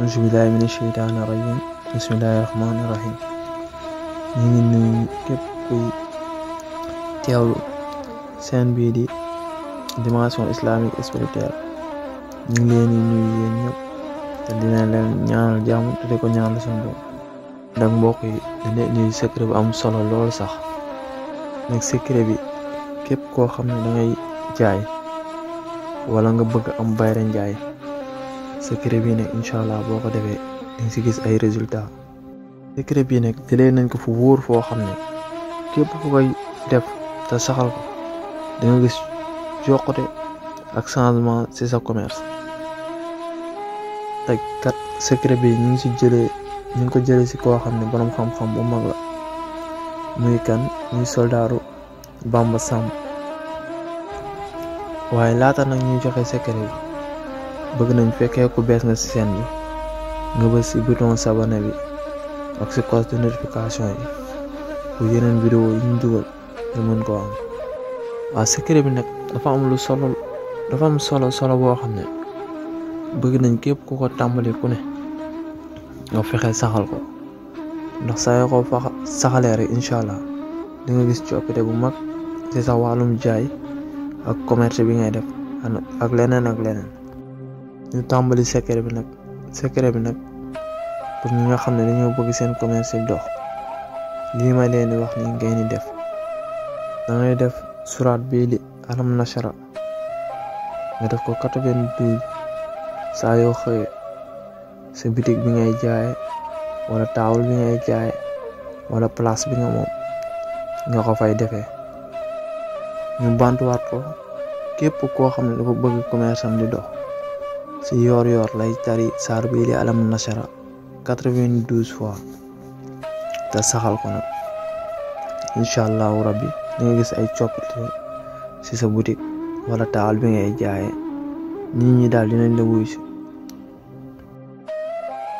Bismillahi mina sheytaani rajim. Bismillahi rahmaani rahim. ñu ngi nuyu képp kuy teewlu seen bii di dimension islamique spirituelle. ñu ngi leen di nuyu yéen ñëpp te dina leen ñaanal jàmm te di ko ñaanal suñu bopp. ndax mbokk yi dina indi secret bu am solo lool sax nag secret bi képp koo xam ne da ngay jaay wala nga bëgg am bayra njaay secret bi nag incha allah boo ko defee dañ si gis ay résultats. secret bi nag jëlee nañ ko fu wóor foo xam ne képp ku koy def te saxal ko da nga gis yokkute ak changement ci sa commerce. te kat secret bi ñu ngi ko jëlee si koo xam ne borom xam-xam bu mag la muy kan muy soldaaru Bamba Samb. waaye laata nag ñuy joxe secret bi bëgg nañ fekkee ku bees nga ci chaîne bi nga bës ci bouton s'abonner bi ak ci cloche de notification yi pour yeneen vidéo yi ñu dugal nga mën koo am. waaw secret bi nag dafa am solo boo xam ne bëgg nañ képp ku ko tàmbali ku ne nga fexe saxal ko ndax saa yoo ko saxalee rek incha allah di nga gis coppite bu mag ci sa wàllum jaay ak commerce bi ngay def ak leneen ñu tàmbali secret bi nag pour ñi nga xam ne dañoo bëgg seen commerce yi dox lii ma leen di wax ni ngeen di def da ngay def suraat bii di alam nashara nga def ko 92 saa yoo xëyee sa bitig bi ngay jaay wala taawul bi ngay jaay wala place bi nga moom nga ko fay defee. ñu bantuwaat ko képp koo xam ne dafa bëgg commerce am di dox si yoor lay tari saar bii di alam nashara 92 fois te saxal ko nag incha allahu rabbi di nga gis ay coppite si sa boutique wala taawul bi ngay jaaye nit ñi daal dinañ la wuyu si.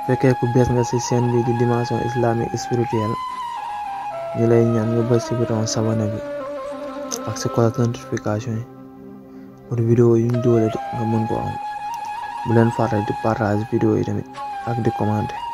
fekkee ku bees nga ci chaîne bi di dimension islamique spirituelle ñu lay ñaan nga bës ci bouton s'abonner bi ak ci cloche de notification yi pour vidéo yu ñu dugalati nga mën ko am. bu leen fàtte di partage vidéo yi tamit ak di commenter.